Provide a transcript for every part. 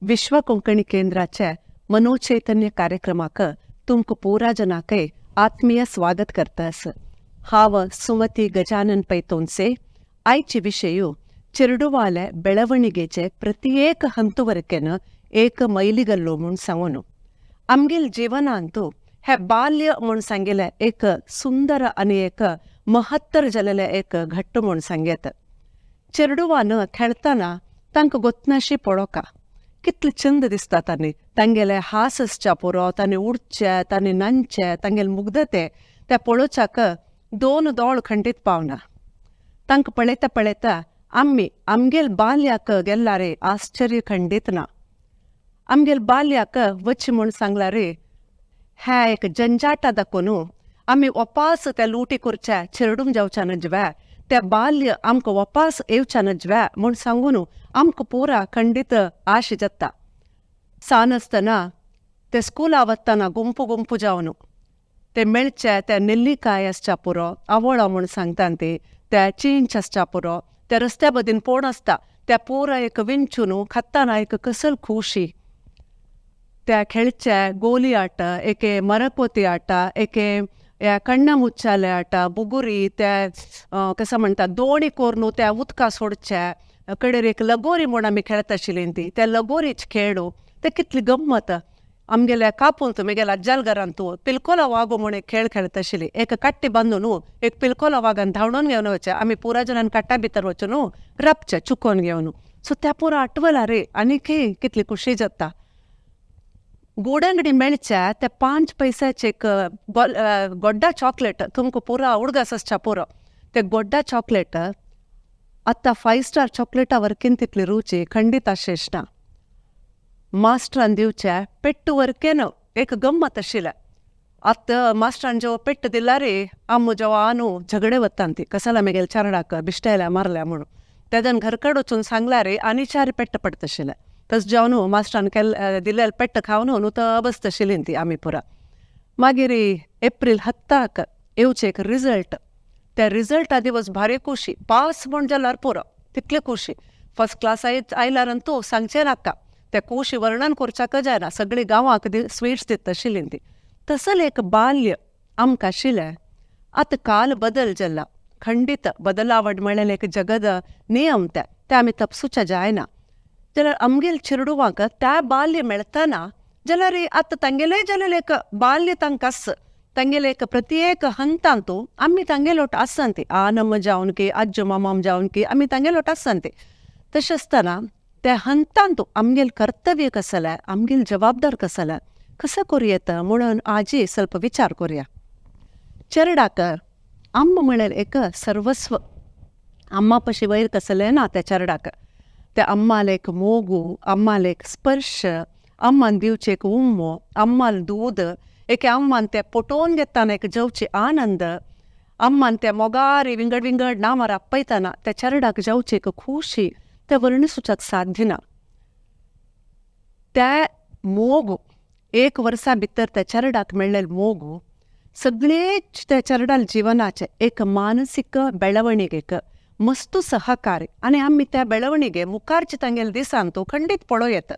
विश्व कोंकणी केंद्राचे मनोचैतन्य कार्यक्रमाक तुमकां पुरा जनाकय आत्मीय स्वागत करतास. हांव सुमती गजानन पैतोनसे. आयचे विशय चेरडुवाले ಬೆಳವಣಿಗೆचे ಪ್ರತ್ಯೇಕ ಹಂತವರೆಕೆನ एक मैलिगल्लो म्हूण सांगून. आमगेल जिवनांतू हे बाल्य म्हूण सांगिल्लें एक सुंदर आनी एक महत्तर जालेलें एक घट्ट म्हूण सांगयेत. चेरडुवान खेळटना तांकां गोतनाशी पळोवका कितले चंद दिसता. तांणी तांगेले हास आसच्या पुरो, तांणी उडचे, तांणी नाचचे, तांगेले मुग्धते त्या पळोवच्याक दोन दोळ खंडीत पावना. तांकां पळयता पळयता आमी आमगेल बाल्याक गेल्ला रे आश्चर्य खंडीत ना. आमगेल बाल्याक वच म्हूण सांगला रे ह्या एक जंजाटा दाखोवन आमी वपास त्या लुटी करच्या चेरडूंक जावच्या नजव्या, त्या बाल्य आमकां वपास येवच्या नजव्या म्हूण सांगून आमकां पुरा खंडीत आश जाता. सान आसतना ते स्कुला वतना गुंपू गुंपू जावन ते मेळचे त्या नेल्लिकाय आसच्या पुरो, आवळो म्हूण सांगता ती, त्या चिंच आसच्या पुरो, त्या रस्त्या बदीन पोण आसता त्या पुरा एक विंचून खाताना एक कसल खुशी. त्या खेळचे गोली आಟ, एके मरकोती आಟ, एके ह्या कण्णा मुच्चाले आಟ, बुगुरी, त्या कसं म्हणटा दोणी कोरून त्या उदका सोडचे कडेर एक लगोरी म्हूण आमी खेळत आशिल्ली ती, त्या लगोरीच खेळू ते कितली गम्मत. आमगेल्या कापून तुमी आज्जाल घरांत तूं पिलकोला वागो म्हूण एक खेळ खेळत आशिल्ली. एक काट्टी बांदून एक पिलकोला वागान धांवडून घेवन वचचें, आमी पुरा जणान काट्टा भितर वचून राबचें चुकोवन घेवन. सो त्या पुरा आठवला रे आनीकय कितली खुशी जाता. गोडंगडी मेळच्या त्या 5 पैशाचे एक गोड्डा चॉकलेट तुमकां पुरा उडगास आसच्या पुरो. ते गोड्डा चॉकलेट आतां 5 स्टार चॉकलेटा वरकीन तितली रुची खंडीत आशेश ना. मास्टरान दिवचे पेट्ट वरकेन एक गम्मत आशिल्लें. आतां मास्टरान जेव पेट्ट दिला रे आम जेवा न्हू झगडे वता ती कसाला मेगेल चरडाक बिश्टायल्या मारल्या म्हणून तेजान घरकड वचून सांगला रे आनी चार पेट्ट पडत आशिल्लें. तस जेवन न्हू मास्टरान केल्ले दिल्ले पेट्ट खावन न्हू तो बसत आशिल्ली ती आमी पुरा. मागीर एप्रील 10 येवचे एक रिजल्ट, त्या रिजल्टा दिवस भारी खुशी, पास म्हूण जाल्यार पुरो तितली खुशी. फर्स्ट क्लास आयल्यार तूं सांगचें नाका, त्या खुशी वर्णन करच्याक जायना, सगळी गांवाक स्वीट्स दिता आशिल्ली ती. तसलें एक बाल्य आमकां आशिल्लें. आतां काल बदल जाला, खंडीत बदलावट म्हणलें एक जगद नियम ते ते आमी तपसूच्या जायना. जाल्यार आमगेल चेरडुवांक त्या बाल्य मेळतना जाल्यार आतां तांगेलें जालेलें एक बाल्य तांकां आस, तांगेलें एक प्रत्येक हंतांतू आमी तांगेलोट आसन ती, आनम जावन की आज्जो मामाम जावन की आमी तांगेलोट आसन ती. तशें आसतना त्या हंतांतू आमगेल कर्तव्य कसलें, आमगेल जबाबदार कसलें, कसं करूं येता म्हणून आजी ಸ್ವಲ್ಪ विचार करुया. चेरडाक अम्मा म्हणल्यार एक सर्वस्व, अम्मा पशी वयर कसलें ना त्या चेरडाक. त्या अम्माले एक मोगू, अम्माले एक स्पर्श, अम्मान दिवचे एक उम्मो, अम्माल दूद, एके अम्मान ते पोटोवन घेतना एक जेवची आनंद, अम्मान त्या मोगारी विंगड विंगड नामार आपयतना त्या चेरडाक जेवची एक खुशी ते वर्णसूचक साध्य ना. त्या मोगू एक वर्सा भितर त्या चेरडाक मेळ्ळेले मोगू सगळेच त्या चेरडाल जिवनाचे एक मानसीक ಬೆಳವಣಿಗೆಗೆ मस्तू सहकारी आनी आमी त्या ಬೆಳವಣಿಗೆ मुखारचे तांगेले दिसान तो खंडीत पळोवं येता.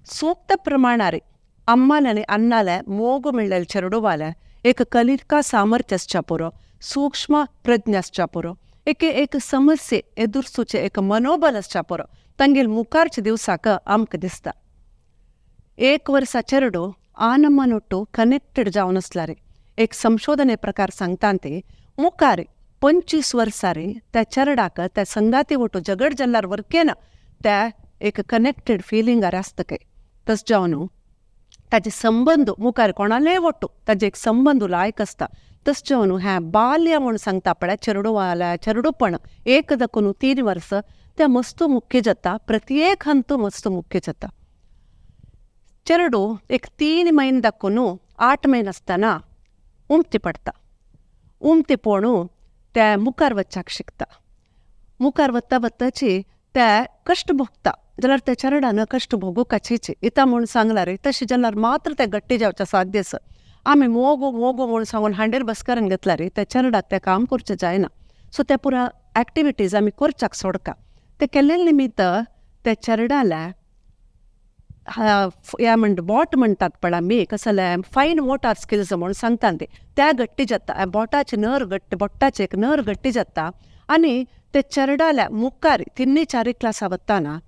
सूक्त प्रमाणारे अम्माले आनी अन्नाले मोग मेळ्ळेले चेरडुवाले एक कलिका सामर्थ्य आसच्या पुरो, सूक्ष्म प्रज्ञ आसच्या पुरो, एक एक समस्ये एदुरसूचें एक मनोबल आसच्या पुरो तांगेले मुखारच्या दिवसाक आमकां दिसता. एक वर्सा चेरडू आनमनोट्टू कनेक्टेड जावन आसला रे. एक संशोधने प्रकार सांगता ते मुखार 25 वर्सां रे त्या चेरडाक त्या संगाती वटू झगड जाल्यार वरकेना त्या एक कनेक्टेड फिलिंगार आसता काय. तस जावन ताजे संबंद मुखार कोणालेय वटू ताजे एक संबंद लायक आसता. तस जावन हें बाल्य म्हूण सांगता पळय चेरडुवाल्या चेरडूपण 1 दाखून 3 वर्सां तें मस्त मुख्य जाता, प्रत्येक हंत मस्त मुख्य जाता. चेरडू एक 3 म्हयने दाखून 8 म्हयने आसतना उमती पडटा, उमती पोणू त्या मुखार वच्चाक शिकता. मुखार वता वताची त्या कश्ट भोगता जाल्यार त्या चेरडान कश्ट भोगूकाचीच इता म्हूण सांगला रे तशें जाल्यार मात्र तें गट्टी जावचें साध्य आसा. आमी मोगो मोगो म्हूण सांगून हांडेर बसकारान घेतला रे त्या चेरडाक तें काम करचें जायना. सो त्या पुरा एक्टिविटीज आमी करच्याक सोडका. ते केल्ले निमित्त त्या चेरडाल्या ह्या म्हण बोट म्हणटात पळय आमी कसले फायन मोटार स्किल्स म्हूण सांगता ते त्या घट्टी जाता. बोटाचे नर घट्ट बोट्टाचे एक नर घट्टी जाता आनी ते चेरडाल्या मुखार तिन्ही चारी क्लासा वतना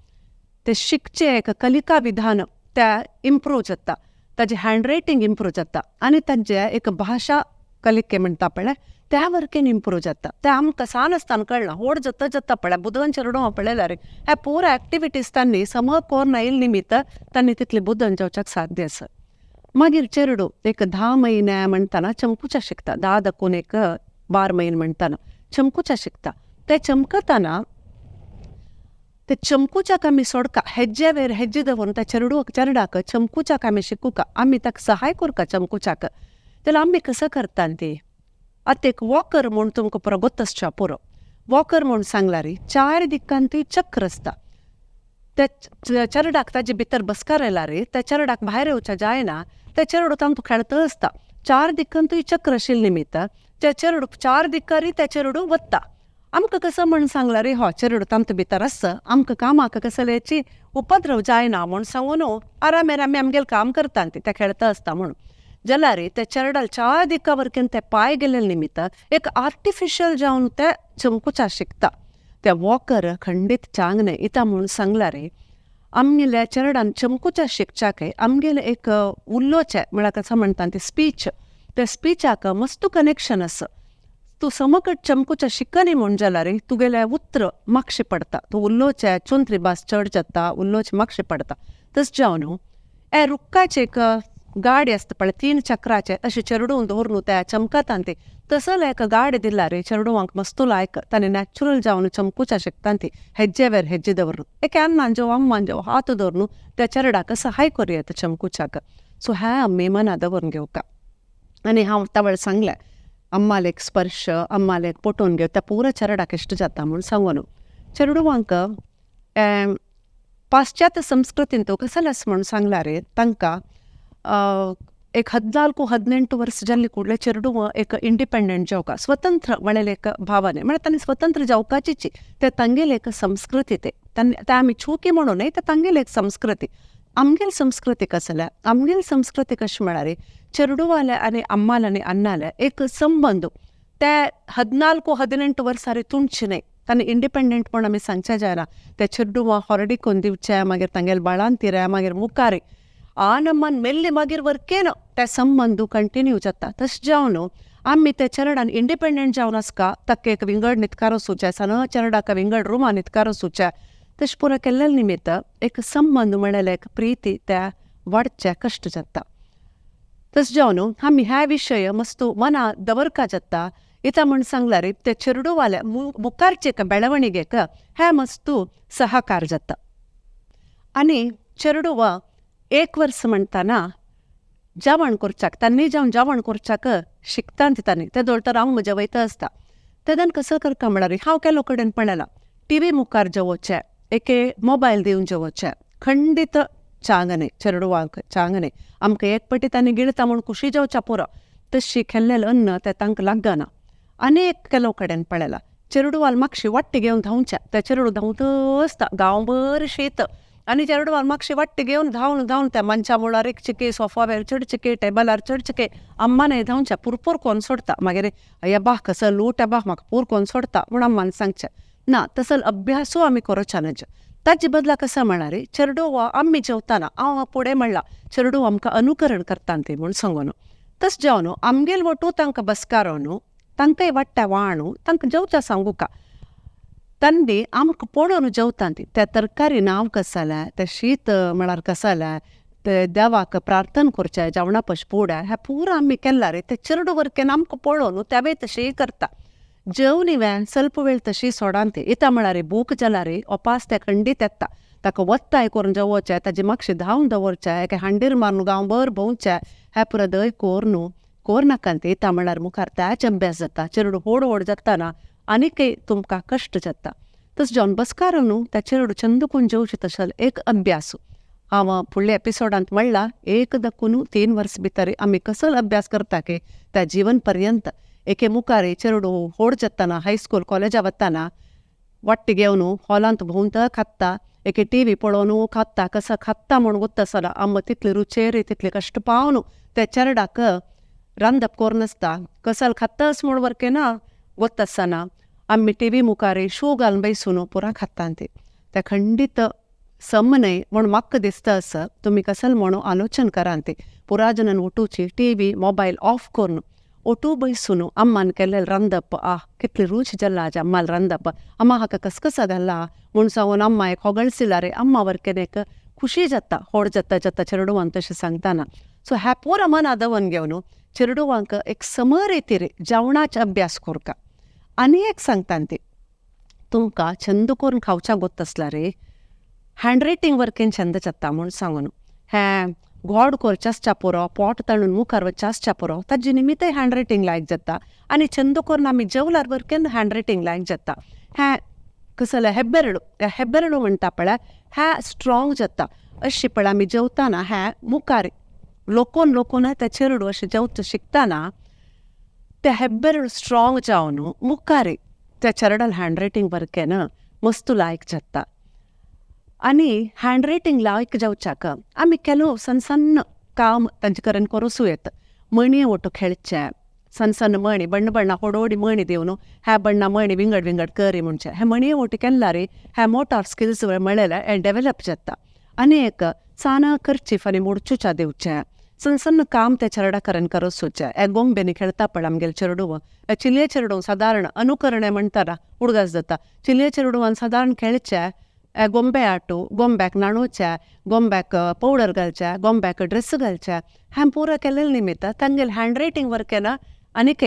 ते शिकचे एक कलिका विधान त्या इम्प्रूव जाता, ताजें हँडरायटींग इम्प्रूव जाता आनी तांचे एक भाशा कलिके म्हणटा पळय त्या वरकेन इम्प्रूव जाता. तें आमकां सान आसतना कळना, व्हड जाता जाता पळय बुदवंत चेरडूं पळयल्यार ह्या पुरा एक्टिविटीज तांणी सम कोर्न आयिल्ले निमित्त तांणी तितले बुदवंत जावच्याक साध्य आसा. मागीर चेरडूं एक 10 म्हयने म्हणटना चमकुच्या शिकता, 10 दाखून एक 12 म्हयने म्हणटना चमकुच्या शिकता. ते चमकतना ते चमकुच्याक आमी सोडका, हेज्जे वेर हेज्जे दवरून त्या चेरडाक चमकुच्याक आमी शिकूका, आमी ताका सहाय करका चमकुच्याक. जाल्यार आमी कसो करता ती आतां एक वॉकर म्हूण तुमकां पुरो गोत आसच्या पुरो. वॉकर म्हूण सांगल्यार 4 दिकांतूय चक्र आसता. त्या चेरडाक ताजे भितर बसकार येयल्यार त्या चेरडाक भायर येवच्या जायना, त्या चेरडो तांतू खेळत आसता. 4 दिकांतूय चक्र आशिल्ले निमित्त त्या चेरडू 4 दिकारी त्या चेरडू वता. आमकां कसो म्हण सांगल्यार हो चेरडू तांतू भितर आसता, आमकां कामाक कसल्याची उपद्रव जायना म्हूण सांगून आरामेर आमी आमगेलें काम करता ती त्या खेळता आसता म्हणून. जाल्यार त्या चेरडाल 4 दिका वरकेन ते पांय गेल्ले निमित्त एक आर्टिफिशियल जावन ते चमकुच्या शिकता. त्या वॉकर खंडीत चांग न्हय इता म्हूण सांगल्यार आमगेल्या चेरडान चमकुच्या शिकच्याक आमगेलें एक उलोवचें म्हळ्यार कसो म्हणटा ते स्पीच, त्या स्पिचाक मस्त कनेक्शन आसा. तूं समकट चमकुच्या शिकनी म्हूण जाल्यार तुगेलें उतर मागशें पडटा, तूं उलोवचें चोंत्री भास चड जाता, उलोवचें मागशें पडटा. तशें जावन हे रुखाचें एक गाडी आसता पळय 3 चक्राचे अशें चेरडूं दवरून त्या चमकता ती, तसो एक गाडी दिल्यार चेरडुवांक मस्त लायक ताणें नॅचरल जावन चमकुच्या शिकता ती हेज्जे वेर हेज्जे दवरून एक अन्नान जेव अम्मान जेव हात दवरून त्या चेरडाक सहाय करूं येता चमकुच्याक. सो हें आमी मना दवरून घेवका. आनी हांव तवळ सांगलें अम्माले एक स्पर्श अम्माले एक पोटोवन घेव त्या पुरा चेरडाक इश्ट जाता म्हूण सांगून. चेरडुवांक पाश्चात्य संस्कृतीन कसलें आसा म्हूण सांगल्यार तांकां एक 14-18 वर्स जाल्ले कूडले चेरडूं एक इंडिपेंडंट जावका, स्वतंत्र म्हणलें एक भावने म्हळ्यार तांणी स्वतंत्र जावकाचीची ते तांगेले एक संस्कृती ते ते आमी चुकी म्हणून न्हय, ते तांगेले एक संस्कृती. आमगेली संस्कृती कसल्या, आमगेली संस्कृती कशी म्हळ्यार चेरडुवाले आनी अम्माले आनी अन्नाले एक संबंद ते 14-18 वर्सां तुमचे न्हय, तांणी इंडिपेंडंट म्हूण आमी सांगचे जायना. ते चेरडुवां हॉरडी कोन्न दिवचे, मागीर तांगेले बाळान तिरे, मागीर मुखार आन अम्मान मेल्ले मागीर वरकेन ते संबंद कंटिन्यू जाता. तशें जावन आमी त्या चेरडान इंडिपेंडंट जावन आसका, ताका एक विंगड न्हिदकार वचूचें, सान चेरडाक विंगड रुमान न्हिदकार वचूचें, तशें पुरो केल्ले निमित्त एक संबंद म्हणल्यार एक प्रिती त्या वाडचे कश्ट जाता. तशें जावन आमी ह्या विशय मस्त मना दवरका जाता. इता म्हण सांगल्यार ते चेरडुवाल्या मुखारचे बेळवणिगेक हें मस्त सहकार जाता. आनी चेरडुवा 1 वर्स म्हणटना जेवण करच्याक तांणी जावन जेवण करच्याक शिकता तांणी ते दवरता हांव म्हज्या वयता आसता. तेन्ना कसो करता म्हळ्यार हांव केलो कडेन पळयलां टिवी मुखार जेवचें, एके मोबायल दिवन जेवचें, खंडीत चांग न्हय चेरडुवांक चांग न्हय. आमकां एक पटी तांणी गिळता म्हूण खुशी जेवच्या पुरो, तशी खेल्लेलें अन्न तें तांकां लागना. आनी एक केलो कडेन पळयलां चेरडुवाल मातशी वाट्टी घेवन धांवचें, तें चेरडू धांवत आसता गांवभर शीत आनी चेरडुवाल मातशी वाट्टी घेवन धांवन धांवन त्या मनशा मुळार एक चिके सोफा वेर चडचिके टेबलार चडचिके अम्मानय धांवचें पुरपूर कोन सोडटा. मागीर येबा कसो लूट येबा म्हाका पूर कोन सोडटा म्हूण अम्मान सांगचें ना. तसो अभ्यासू आमी करोच्या नज. ताजे बदला कसो म्हळ्यार चेरडुवा आमी जेवताना हांव फुडें म्हणलां चेरडू आमकां अनुकरण करता ती म्हूण सांगून. तशें जावन आमगेल वटू तांकां बसकारो न्हू, तांकांय वाडटा वाणू तांकां जेवच्या सांगूका. तांणी आमकां पळोवन जेवता ती त्या तरकारी नांव कसलें, तें शीत म्हळ्यार कसलें, ते देवाक प्रार्थना करचें जेवणा पश पुड्या हें पुरो आमी केल्यार ते चेरडू वरकेन आमकां पळोवन तेवूय तशी करता. जेवण वेळ स्वल्प वेळ तशी सोडान ती इता म्हळ्यार भूक जाल्यार ओपास ते खंडीत येता, ताका वत्ताय करून जेवचें, ताजी मातशें धांवन दवरचें, एके हांडीर मारून गांवभर भोंवचें, हें पुरो दय कोर न्हू कोर नाका ती इता म्हळ्यार मुखार त्याच अभ्यास जाता. चेरडू व्हड व्हड जाताना आनीकय तुमकां कश्ट जाता. तशें जावन बसकार न्हू त्या चेरडू चंद कोन्न जेवचें तशें एक अभ्यास. हांव फुडल्या एपिसोडांत म्हणलां 1 दाखून 3 वर्स भितर आमी कसलो अभ्यास करता की त्या जीवन पर्यंत एके मुखार चेरडू व्हड जाताना हायस्कूल कॉलेजा वताना वाट्टी घेवन हॉलांत भोंवता खात्ता, एके टी व्ही पळोवन खाता कसो खाता म्हूण गोत्त आसना आम्मा तितले रुचेर तितले कश्ट पावन त्या चेरडाक रांदप करून आसता कसल खातास म्हूण वरकेना गोत्त आसना आमी टी व्ही मुखार शो घालून बैसून पुरा खाता ते ते खंडीत सम न्हय म्हूण म्हाका दिसता आसा तुमी कसल म्हणून आलोचन करान ते पुरा जनान उठूची टी व्ही मोबायल ऑफ करून ओटू बैसून अम्मान केल्लें रांदप आ कितली रूच जाल्ला आज अम्माल रांदप अम्मा हाका कसकसा घाल्ला म्हूण सांगून अम्मा एक होगळसिला रे अम्मा वरकेन एक खुशी जाता होड जाता जाता चेरडुवांक तशें सांगतना. सो ह्या पुरा मना दवन घेवन चेरडुवांक एक समर येती रे जेवणाचो अभ्यास करका. आनी एक सांगता ती तुमकां छंद करून खावच्या गोत्त आसला रे हँडरायटींग वरकेन छंद जाता म्हूण सांगून हें गोड करचें आसच्या पुरो पोट ताणून मुखार वचचें आसच्या पुरो ताजे निमित्तय हँडरायटींग लायक जाता आनी छंद करून आमी जेवल्यार वरकेन हँडरायटींग लायक जाता. हें कसलें हेब्बेरडू हेब्बेरडू म्हणटा पळय हें स्ट्रोंग जाता अशी पळय आमी जेवताना हें मुखार लोकोन लोकोन तें चेरडू अशें जेवता शिकतना तें हेब्बेरडू स्ट्रोंग जावन मुखार त्या चेरडाल हँडरायटींग वरकेन मस्त लायक जाता. आनी हँडरायटींग लायक जावच्याक आमी केलो सण सण्ण काम तांचे कडेन करूं येता मणये ओटो खेळचें सण सण मणी बण्ण बण्ण होडोडी मणी दिवन ह्या बण्णा मणी विंगड विंगड करी म्हणचे हे मणये ओटी केल्ला रे ह्या मोटार स्किल्स म्हळ्यार हें डेवलप जाता. आनी एक सान कर्चीफ आनी मोडचुच्या दिवचें सण सण्ण काम त्या चेरडा कडेन करूचें. हे गोंब्यांनी खेळटा पळय आमगेले चेरडूव हे चिलये चेरडूव सादारण अनुकरण म्हणटाना उडगास जाता चिलये चेरडुवान सादारण खेळचें गोंबे आटू गोंब्याक न्हाणोवचें गोंब्याक पावडर घालचें गोंब्याक ड्रेस घालचें हें पुरा केल्लें निमित्त तांगेलें हँडरायटींग वरकेन आनीक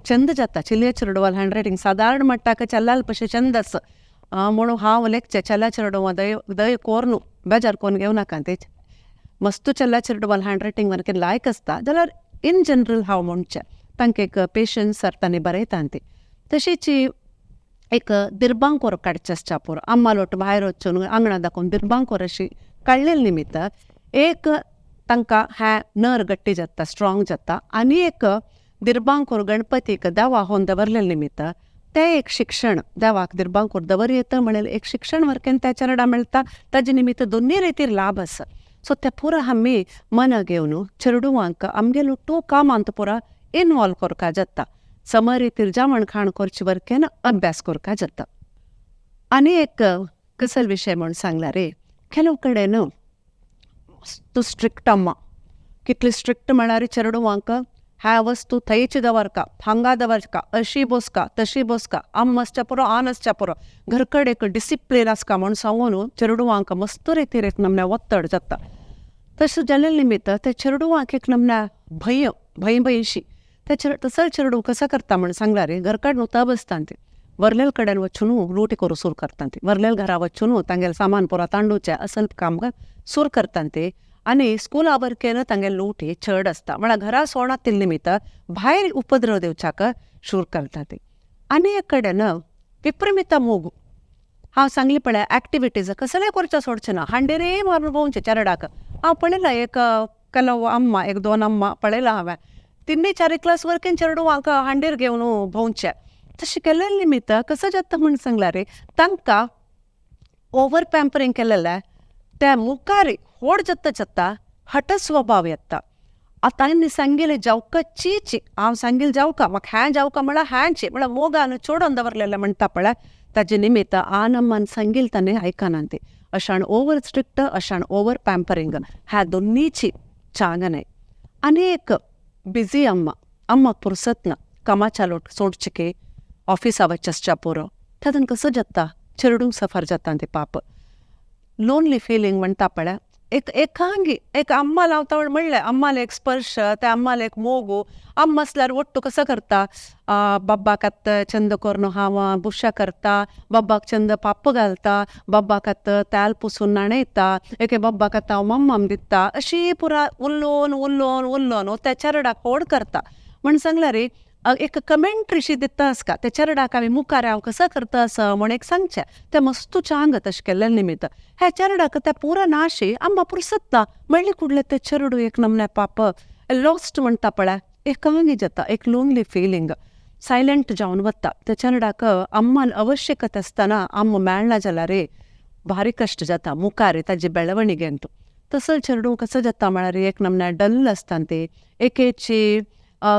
चंद जाता. चिलये चेरडुवाल हँडरायटींग सादारण मट्टाक चेल्लाल पशे चंद आसा म्हणून हांव लेखचें चेल्या चेरडुवां दय दय कोर्न बेजार कोन्न घेवं नाका ते मस्त चेल्या चेरडुवाल हँडरायटींग वरकेन लायक आसता जाल्यार इन जनरल हांव म्हणचें तांकां एक पेशन्स तांणी बरयता ती. तशीच एक दिर्बांकोर काडचें आसच्या पुरो आम्मालोट भायर वचून आंगणा दाखोवन दिर्बांकोर अशी काडलेले निमित्त एक तांकां हें नर गट्टी जाता स्ट्रोंग जाता आनी एक दिर्बांकोर गणपतीक देवा होवन दवरलेले निमित्त तें एक शिक्षण देवाक दिर्बांकोर दवर येता म्हणल्यार एक शिक्षण वरकेन त्या चेरडा मेळटा ताजे निमित्त दोन्ही रितीर लाभ आसा. सो ते पुरा आमी मना घेवन चेरडुवांक आमगेलो टू कामांत पुरा इनवॉल्व करपा जाता समर रितीर जेवण खाण करचे वरकेन अभ्यास करपा जाता. आनी एक कसल विशय म्हूण सांगला रे ಕೆಲವು कडेन मस्त स्ट्रिक्ट अम्मा कितली स्ट्रिक्ट म्हळ्यार चेरडुवांक ह्या वस्तू थंयच दवरका हांगा दवरका अशी बसका तशी बसका आम आसच्या पुरो आन आसच्या पुरो घरकडेन एक डिसिप्लीन आसका म्हूण सांगून चेरडुवांक मस्त रितीर एक नमन्या ಒತ್ತಡ जाता. तशें जाल्ले निमित्त त्या चेरडुवांक एक नमन्या भंय भंय भंयशी त्या तसो चेरडूव कसो करता म्हूण सांगला रे घरकडेन उता बसता ते वरलेल कडेन वचून लुटी करूं सुरू करता ते वरलेल घरा वचून तांगेलें सामान पुरा तांडूचें असल काम सुरू करता ते आनी स्कुला वरकेन तांगेले लुटी चड आसता म्हळ्यार घरा सोडना निमित्त भायर उपद्रव दिवच्याक सुरू करता ते. आनी एक कडेन विपरीत मोग हांव सांगली पळय एक्टिविटीज कसलें करचें सोडचें ना हांडेरय मारून भोंवचें चेरडाक. हांव पळयलां एक केलो अम्मा एक दोन अम्मा पळयलां हांवें तिन्ही चार क्लास वरकेन चेरडुवांक हांडेर घेवन भोंवचें तशें केल्लें निमित्त कसो जाता म्हूण सांगला रे तांकां ओवर पॅम्परींग केलेलें त्या मुखार व्हड जाता जाता हट स्वभाव येता. आतां तांणी सांगिल्लें जावका चीची हांव सांगिल्लें जावका म्हाका हें जावका म्हळ्यार हेंच म्हळ्यार मोगान चोडोन दवरलेलें म्हणटा पळय ताजे निमित्त आनम्मान सांगिल्लें ताणें आयकना ती अशान ओवर स्ट्रिक्ट अशान ओवर पॅम्परींग ह्या दोन्हीची चांग न्हय. आनी एक बिजी अम्मा अम्माक पुरसत ना कामाच्या लोट सोडचिके ऑफिसा वचचे आसच्या पुरो तातूंत कसो जाता चेरडूंक सफर जाता ते पाप लोनली फिलींग म्हणटा पळय एक एकांगी एक अम्मा लावता म्हणलें अम्माले एक स्पर्श त्या अम्माले एक मोगू अम्मा आसल्यार ಒಟ್ಟು कसो करता बाब्बाक आतां चंद करून हांव बुश्या करता बाब्बाक चंद पाप्प घालता बाब्बाक आतां तेल पुसून न्हाणयता एके बाब्बाक आतां हांव मम्माम दिता अशी पुरा उलोवन उलोवन उलोवन त्या चेरडाक होड करता म्हण सांगल्यार रे एक कमेंट्रीशी दिता आसका त्या चेरडाक आमी मुखार हांव कसो करता आसा म्हण एक सांगचें तें मस्तू चांग तशें केल्लें निमित्त ह्या चेरडाक तें पुरा नाशी आम्मा पुरसत ना म्हणलें कुडलें तें चेरडू एक नमन्या पाप लॉस्ट म्हणटा पळय एकांगी जाता एक लोनली फिलींग सायलंट जावन वता त्या चेरडाक अम्मान आवश्यकता आसतना अम्मा मेळना जाल्यार रे भारी कश्ट जाता मुखार ताजी बेळवणिगे अंतू. तसो चेडूं कसो जाता म्हळ्यार एक नमन्या डल आसता ती एकेची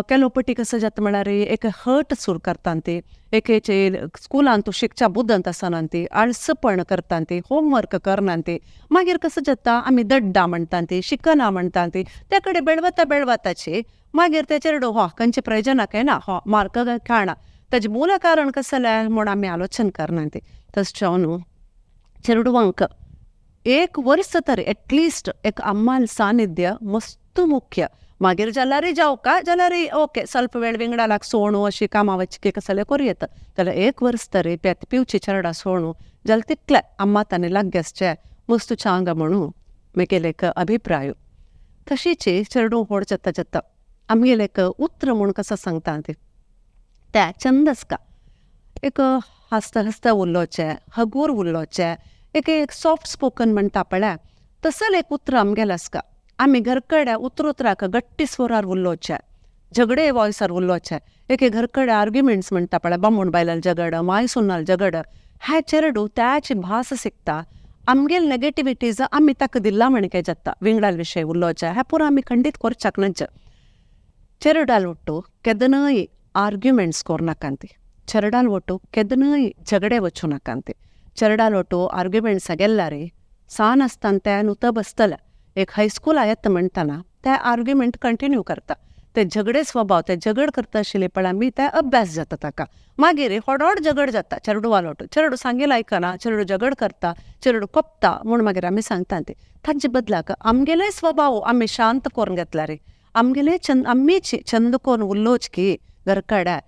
केलो पटी कसो जाता म्हळ्यार एक हट सुरू करता ती एकेची स्कुलांत तूं शिकच्या बुदंत आसना ती आळसपण करता ती होमवर्क करना ती मागीर कसो जाता आमी दड्डा म्हणटा ती शिकना म्हणटा ती त्या कडेन बेळवता बेळवताची मागीर ते चेडूं हो खंयचे प्रयोजनाक येना हो मार्क काणा ताजें मूल कारण कसलें म्हूण आमी आलोचन करना ती. तशें जावन चेडवांक एक वर्स तरी एटलिस्ट एक अम्माल सानिध्य मस्त मुख्य. मागीर जाल्यारय जावका जाल्यारय ओके ಸ್ವಲ್ಪ वेळ विंगडालाक सोणू अशी कामां वचके कसलें करूं येता जाल्यार एक वर्स तरी पेत पिवची चेरडा सोणू जाल्यार तितलें अम्मा ताणें लागीं आसचें मस्त चांग म्हणून म्हगेलें एक अभिप्राय. तशीच चेडूं व्हड जाता जाता आमगेलें एक उतर म्हूण कसो सांगता तें त्या चंद आसता एक हांसता हांसता उलोवचें हगूर उलोवचें एक एक सॉफ्ट स्पोकन म्हणटा पळय तसलें एक उतर आमगेलें आसता. आमी घर कडेन उतर उतराक गट्टी स्वरार उलोवचें झगडे वॉयसार उलोवचें एक घर कडेन आर्ग्युमेंट्स म्हणटा पळय बामण बायलां झगड माय सुनाल झगड हें चेडूं त्याची भास शिकता. आमगेले नेगेटिविटीज आमी ताका दिला म्हणके जाता विंगडाल विशय उलोवचें हें पुरो आमी खंडीत करच्याक न्हय. चेरडाल ಒಟ್ಟು केदनाय आर्ग्युमेंट्स कोरनाकांती चेरडाल ಒಟ್ಟು केदनाय झगडे वचूं नाकांती चेरडाल ಒಟ್ಟು आर्ग्युमेंट्स गेल्यार सान आसतना तें नुतो बसतलें एक हायस्कुला येता म्हणटना ते आर्ग्युमेंट कंटिन्यू करता ते झगडे स्वभाव ते झगड करता आशिल्ले पळय आमी ते अभ्यास जाता ताका मागीर होडोड झगड जाता चेडवाल ओटू चेडू सांगेल आयकना चेडू झगड करता चेडू कोपता म्हूण मागीर आमी सांगता ते तांचे बदलाक आमगेले स्वभाव आमी शांत करून घेतल्यार आमगेले चंद आमीच चंद करून उलोवच की घर कडेन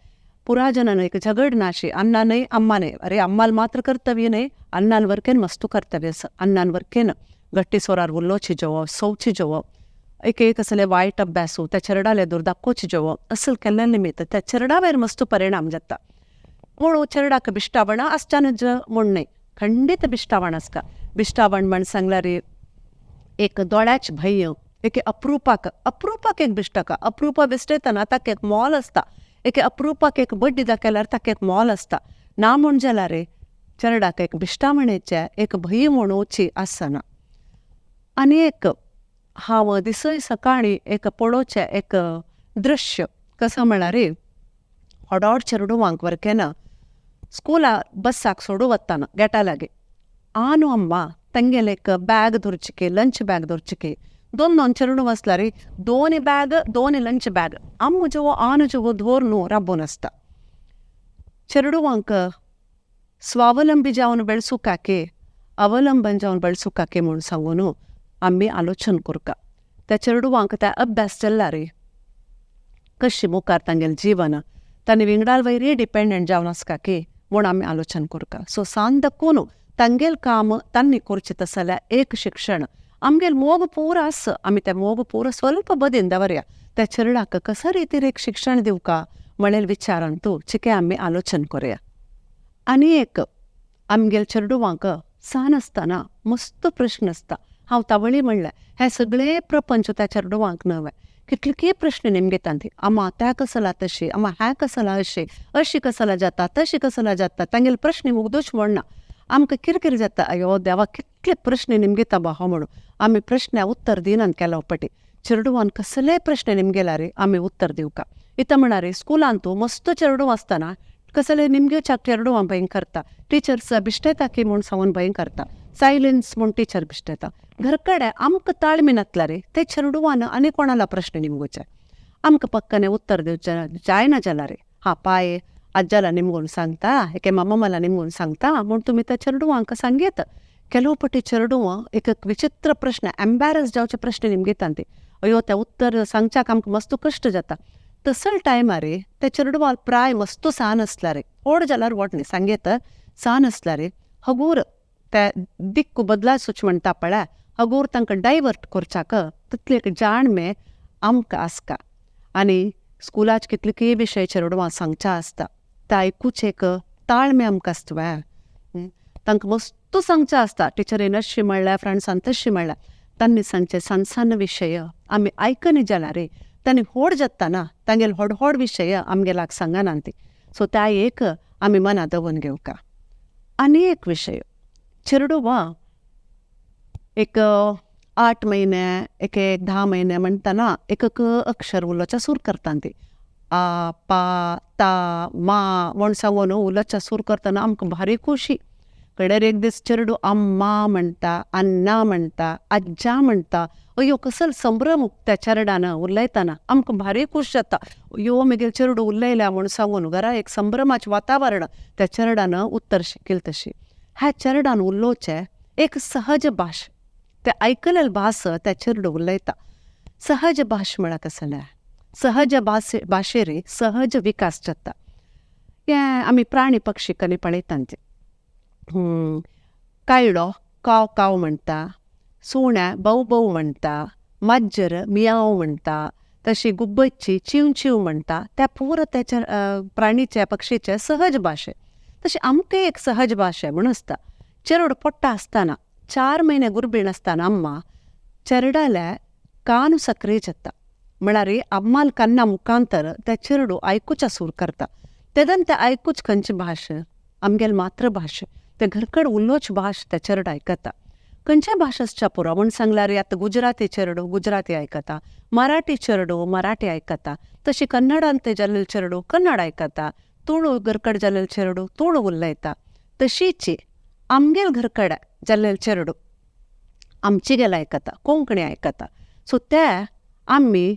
पुरा जनान एक झगड नाशी अण्णा न्हय अम्मा न्हय अरे अम्माल मात्र कर्तव्य न्हय अण्णान वर्केन मस्तू कर्तव्य आसा अण्णान वर्केन गट्टी सोरार उलोवची जेवप सोवची जेवप एक एक असले वायट अभ्यासू त्या चेरडाले दूर दाखोवची जेवप असल केल्ल्या निमित्त त्या चेरडावेर मस्तू परिणाम जाता. म्हूण चेरडाक बिश्टावण आसच्यान म्हूण न्हय खंडीत बिश्टावण आसता. बिश्टावण म्हण सांगल्यार एक दोळ्याच भंय एक अप्रुपाक अप्रुपाक एक बिश्टका अप्रुपा बिश्टयतना ताका एक मोल आसता एक अप्रुपाक एक बड्डी दाखयल्यार ताका एक मोल आसता ना म्हूण जाल्यार चेरडाक एक बिश्टावणेचें एक भंय म्हणूची आसना. आनी एक हांव दिसय सकाळीं एक पळोवचें एक दृश्य कसो म्हळ्यार होडोड चेडवांक वरकेना स्कुला बस्साक सोडू वतना गेटा लागीं आनु अम्मा तेंगेलें एक बॅग धरचिके लंच बॅग धरचिके दोन दोन चेडूं आसल्यार दोन बॅग दोन लंच बॅग अम्म जेवो आनु जेवो धोर राबोवन आसता. चेडवांक स्वावलंबी जावन बेळसुकाके अवलंबन जावन बेळसुकाके म्हूण सांगून आमी आलोचन करता. त्या चेडवांक त्या अभ्यास चल्ला रे कशी मुखार तांगेलें जीवन तांणी विंगडाल वयरय डिपेंडंट जावन आसका की म्हूण आमी आलोचन करता. सो सान दाखोवन तांगेलें काम तांणी करचें तशें जाल्यार एक शिक्षण आमगेलो मोग पुरो आस आमी ते मोग पुरो स्वल्प बदीन दवरया त्या चेरडाक कसो रितीर एक शिक्षण दिवका म्हणलें विचारान तूं चिके आमी आलोचन करया. आनी एक आमगेले चेडवांक सान आसतना मस्त प्रश्न आसता. हांव तावळी म्हणलें हें सगळें प्रपंच त्या चेडवांक नवें कितले प्रश्न निमगेता ती आमा त्या कसला तशी आमा ह्या कसला अशी अशी कसला जाता तशी कसला जाता तांगेले प्रश्न मुग्दूच म्हणना आमकां किरकिर जाता अयो देवा कितले प्रश्न निमगेता बा म्हणून आमी प्रश्न उत्तर दिनात केलो पटी चेडवान कसलेय प्रश्न निमगेल्यार आमी उत्तर दिवका. इतां म्हळ्यार स्कुलांत मस्त चेडूं आसतना कसले निमगेच्या चेडवां भंय करता टिचर्स बिश्टेता की म्हूण सांगून भंय करता सायलन्स म्हूण टिचर बिश्टेता. घर कडेन आमकां ताळमी नातल्यार ते चेडवान आनी कोणाला प्रश्न निमगोचे आमकां पक्कने उत्तर दिवचें जायना जाल्यार हा पाय आज्जाला निमगून सांगता एके मामा मला निमगून सांगता म्हूण तुमी त्या चेडवांक सांगयत. ಕೆಲವು ಪಟ್ಟಿ चेडवां एक विचित्र प्रश्न एम्बेरस जावचे प्रश्न निमगेता ते अयो त्या उत्तर सांगच्याक आमकां मस्त कश्ट जाता. तसल टायमार त्या चेडवां प्राय मस्त सान आसल्यार व्हड जाल्यार व्हड न्ही सांगयत सान आसल्यार हगूर त्या दिक्क बदलासूच म्हणटा पळय हगूर तांकां डायवर्ट करच्याक तितली एक जाणमे आमकां आसता. आनी स्कुलाच कितले विशय चेडवां सांगच्या आसता ते आयकूच एक ताळमे आमकां आसता. तांकां मस्त सांगचें आसता टिचरीन अशी म्हणल्यार फ्रेंड्सान तशी म्हणल्यार तांणी सांगचे सान सान विशय आमी आयकनी जाल्यार तांणी व्हड जातना तांगेले व्हड व्हड विशय आमगेल्याक सांगना ती. सो त्या एक आमी मना दवरून घेवका. आनी एक विशय चेडवां एक 8 म्हयने एक एक 10 म्हयने म्हणटना एक एक अक्षर उलोवचें सुरू करता ती आ पा ता मा म्हूण सांगून उलोवचें सुरू करतना आमकां भारी खोशी. कडेर एक दीस चेडूं अम्मा म्हणटा, अन्ना म्हणटा, आज्जा म्हणटा. अयो कसलो संभ्रम त्या चेरडान उलयतना आमकां भारी खूश जाता. अयो म्हगेलें चेडूं उलयलें म्हूण सांगून घरा एक संभ्रमाचें वातावरण त्या चेरडान उत्तर शिकील तशी. ह्या चेरडान उलोवचें एक सहज भाश, ते आयकलेली भास त्या चेडूं उलयता. सहज भाश म्हळ्यार कसलें? सहज भाशेर सहज विकास जाता. हें आमी प्राणी पक्षी कनी पळयता ते. कायडो काव काव म्हणटा, सुण्या बौ बौ म्हणटा, माजर मियाव म्हणटा, तशी गुब्बच्ची चीव चीव म्हणटा. त्या पुरो त्याच्या प्राणीच्या पक्षीचे सहज भाशे. तशी आमकां एक सहज भाशे म्हूण आसता. चेडूं पोट्टा आसतना 4 म्हयने गुरबीण आसतना अम्मा चेरडाले कान सक्रीय जाता. म्हळ्यार अम्माल कान्ना मुखांतर त्या चेडूं आयकुचें सुरू करता. तेदन तें आयकूच खंयची भाश? आमगेली मातृभाश. ते घरकड उलोवची भाश त्या चेडूं आयकता. खंयच्या भाश आसच्या पुरो म्हूण सांगल्यार आतां गुजराती चेडूं गुजराती आयकता, मराठी चेडूं मराठी आयकता, तशी कन्नडांत ते जाल्लें चेडूं कन्नड आयकता, तुळू घरकड जाल्लें चेडूं तुळू उलयता. तशीच आमगेल घरकड जाल्लें चेडूं आमची गेल आयकता, कोंकणी आयकता. सो ते आमी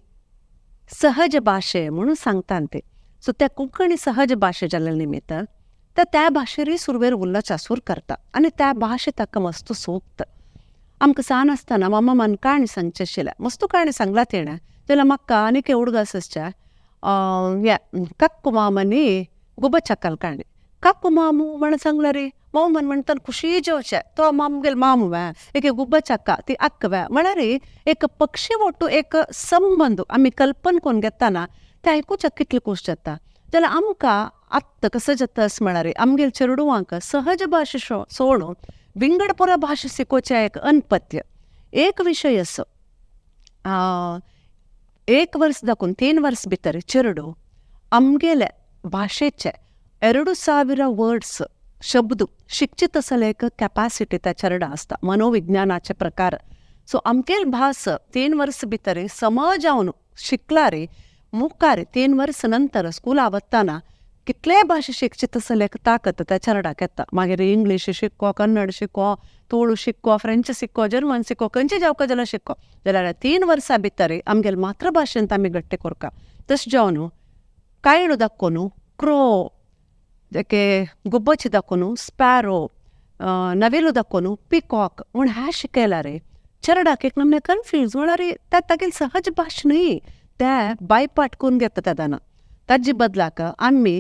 सहज भाशे म्हणून सांगता ते. सो त्या कोंकणी सहज भाशे जाल्ले निमित्त तर त्या भाशेरूय सुरवेर उलोवचें सुरू करता आनी त्या भाशे ताका मस्त सोबता. आमकां सान आसतना मामा काणी सांगचें आशिल्लें, मस्त काणी सांगला तेणें. जाल्यार म्हाका आनीक उडगास आसचें कक्कु मामानी गुबचक्कल काणी. कक्कु मामू म्हण सांगलें रे, मामन म्हणटान खुशी जेवचें, तो आमगेलो मामू वे, एक गुब्बचक्का ती अक्क वे. म्हळ्यार एक पक्षी वट्टू एक संबंद आमी कल्पन करून घेतना तें आयकुच्याक कितलें खूश जाता. जाल्यार आमकां आत्तां कसो जाता अशें म्हळ्यार आमगेले चेडवांक सहज भाशा सोडून विंगड पुरो भाशा शिकोवचें एक अनपत्य एक विशय असो. 1 वर्स दाखून 3 वर्स भितर चेडूं आमगेले भाशेचे 2000 वर्ड्स शब्द शिकचे तसले एक कॅपासिटी त्या चेडा आसता, मनोविज्ञानाचे प्रकार. सो आमगेली भास 3 वर्स भितर समज जावन शिकला रे मुखार 3 वर्स नंतर स्कुला वतना कितलेय भाशा शिकचे तसले एक ताकत त्या चेरडाक येता. मागीर इंग्लीश शिको, कन्नड शिको, तुळू शिको, फ्रेंच शिको, जर्मन शिको, खंयचे जावका जाल्यार शिको. जाल्यार 3 वर्सां भितर आमगेले मातृभाशेंत आमी घट्टे करता. तशें जावन कायडो दाखोवन क्रो, एके गुब्बची दाखोवन स्पॅरो, नवेलो दाखोवन पिकॉक म्हूण हें शिकयलां रे चेरडाक एक नमने कन्फ्यूज. म्हळ्यार तें तागेली सहज भाश न्हय, तें बायपाट करून घेता तेदना. ताजे बदलाक आमी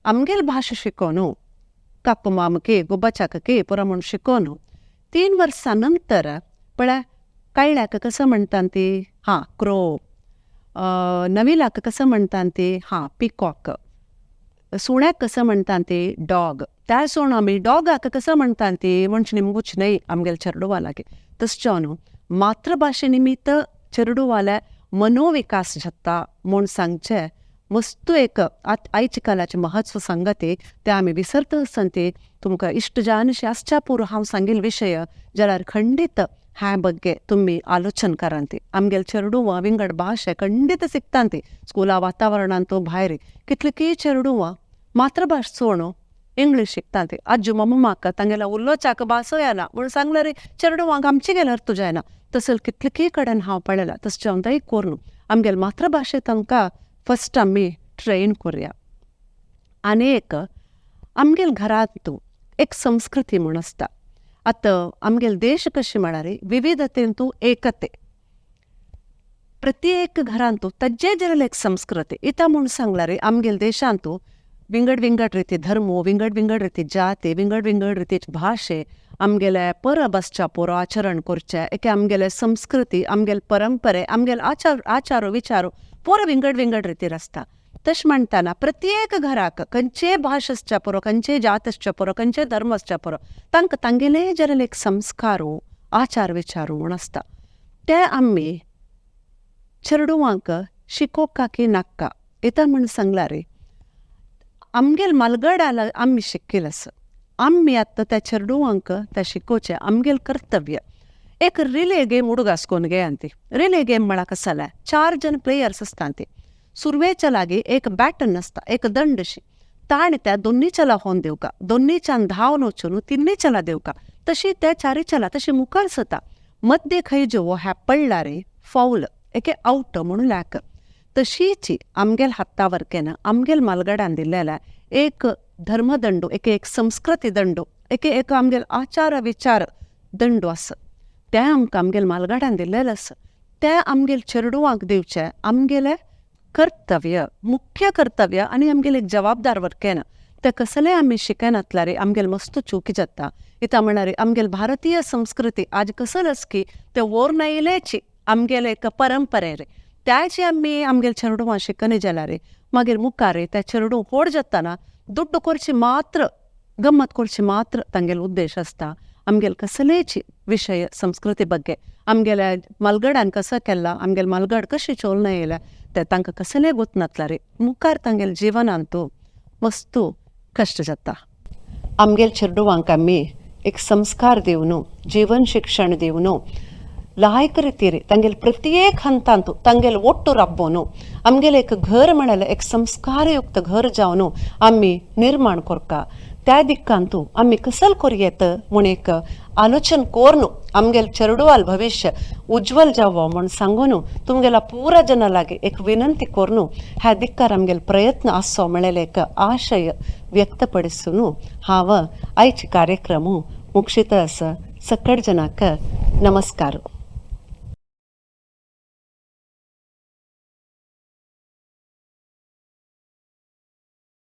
आमगेली भाशा शिकोवन काकू मामकी गुब्बाचाकी पुरो म्हूण शिकोवन 3 वर्सां नंतर पळय कायळ्याक कसो म्हणटा ती, हां क्रो, नविलाक कसो म्हणटा ती, हां पिकॉक, सुण्याक कसो म्हणटा ती डॉग. त्या सोण आमी डॉगाक कसो म्हणटा ती म्हणचे निमगूच न्हय आमगेले चेडवा लागीं. तशें जावन मातृभाशे निमित्त चेडवाले मनोविकास जाता म्हूण सांगचें मस्त एक आयच्या काळाचें महत्व सांगता तें आमी विसरता आसतना ती तुमकां इश्ट जानशी आसच्या पुरो हांव सांगील विशय जाल्यार खंडीत ह्या बग्गे तुमी आलोचन करांती. आमगेले चेडवां विंगड भाशा खंडीत शिकता ती स्कुला वातावरणांत भायर. कितलीं चेडवां मातृभाश सोडून इंग्लीश शिकता ती. आजू मम्माक तांगेल्या उलोवच्याक भासो येना म्हूण सांगल्यार चेडवांक आमचे गेल्यार तुजें येना. तसो कितले कडेन हांव पळयलां. तशें जावन तें करून आमगेले मातृभाशे तांकां फस्ट आमी ट्रेन करुया. आनी एक आमगेले घरांत एक संस्कृती म्हूण आसता. आतां आमगेले देश कशें म्हळ्यार विविधतेंतू एकते. प्रत्येक घरांतू ताजे जाल्ली एक संस्कृती. इतां म्हूण सांगल्यार आमगेले देशांतू विंगड विंगड रिती धर्म, विंगड विंगड रिती जाती, विंगड विंगड रितीचे भाशे, आमगेले परब आसच्या पुरो आचरण करचें, एके आमगेले संस्कृती, आमगेले परंपरे, आमगेले आचार आचारो विचारो पुरो विंगड विंगड रितीर आसता. तशें म्हणटना प्रत्येक घराक खंयचेय भाश आसच्या पुरो, खंयचेय जात आसच्या पुरो, खंयचेय धर्म आसच्या पुरो, तांकां तांगेले जाल्ले एक संस्कारो आचार विचार म्हूण आसता. ते आमी चेडवांक शिकोवका की नाका येता म्हूण सांगल्यार आमगेल मालगडाला आमी शिकिल आसा. आमी आतां त्या चेडवांक तें शिकोवचें आमगेलें कर्तव्य. एक रिले गेम उडगास कोन्न घे. ती रिले गेम म्हळ्यार कसो जाल्यार चार जण प्लेयर्स आसता. ती सुरवेच्या लागीं एक बॅटन आसता, एक दंडशी. ताणें त्या दोन्नीच्या होन दिवका, दोन्नीच्यान धांवन वचून तिन्नीच्याला दिवका, तशी त्या चारीच्याला तशी मुखार जाता. मध्य खंय जो ह्या पडला रे फावल, एके आवट म्हणून लाक. तशीच आमगेल हातावरकेन आमगेल मालगडान दिल्लेला एक धर्मदंडू, एक एक संस्कृती दंडू, एक एक आमगेल आचार विचार दंडू आसा. तें आमकां आमगेल मालगाडान दिल्लेलें आसा. तें आमगेल चेडवांक दिवचें आमगेलें कर्तव्य, मुख्य कर्तव्य आनी आमगेलें एक जबाबदार वर्केन. तें कसलें आमी शिकयनातल्यार आमगेल मस्त चुकी जाता. इता म्हळ्यार आमगेल भारतीय संस्कृती आज कसल आसा की ते वोर आयलेची आमगेले एक परंपरे रे, त्याची आमी आमगेल चेडवां शिकनी जाल्यार मागीर मुखार त्या चेडूं व्हड जाताना दुड्डू करची मात्र, गम्मत करची मात्र तांगेलो उद्देश आसता. आमगेल कसलेच विशय संस्कृती ಬಗ್ಗೆ आमगेल्या मालगडान कसो केला, आमगेल मालगड कशी चोलना येयल्या ते तांकां कसलें गोतनातल्यार मुखार तांगेले जिवनांतू मस्तू कश्ट जाता. आमगेल चेडवांक आमी एक संस्कार दिवन, जीवन शिक्षण दिवन, लायक रितीर तांगेले प्रत्येक हंतांतू तांगेले ಒಟ್ಟು ರಬ್ಬೋನು आमगेलें एक घर म्हळ्यार एक संस्कारयुक्त घर जावन आमी निर्माण करका. त्या दिक्कांतू आमी कसल कोरयेत म्हूण एक आलोचन कोर्नु आमगेल चेडवाल भविष्य उज्ज्वल जावो म्हूण सांगून तुमगेला पुरा जना लागीं एक विनंती कोर्नु ह्या दिक्कार आमगेल प्रयत्न आसचो म्हळेलें एक आशय व्यक्त पडिसून हांव आयचे कार्यक्रम मुक्षीत आसा. सकट जनाक नमस्कार.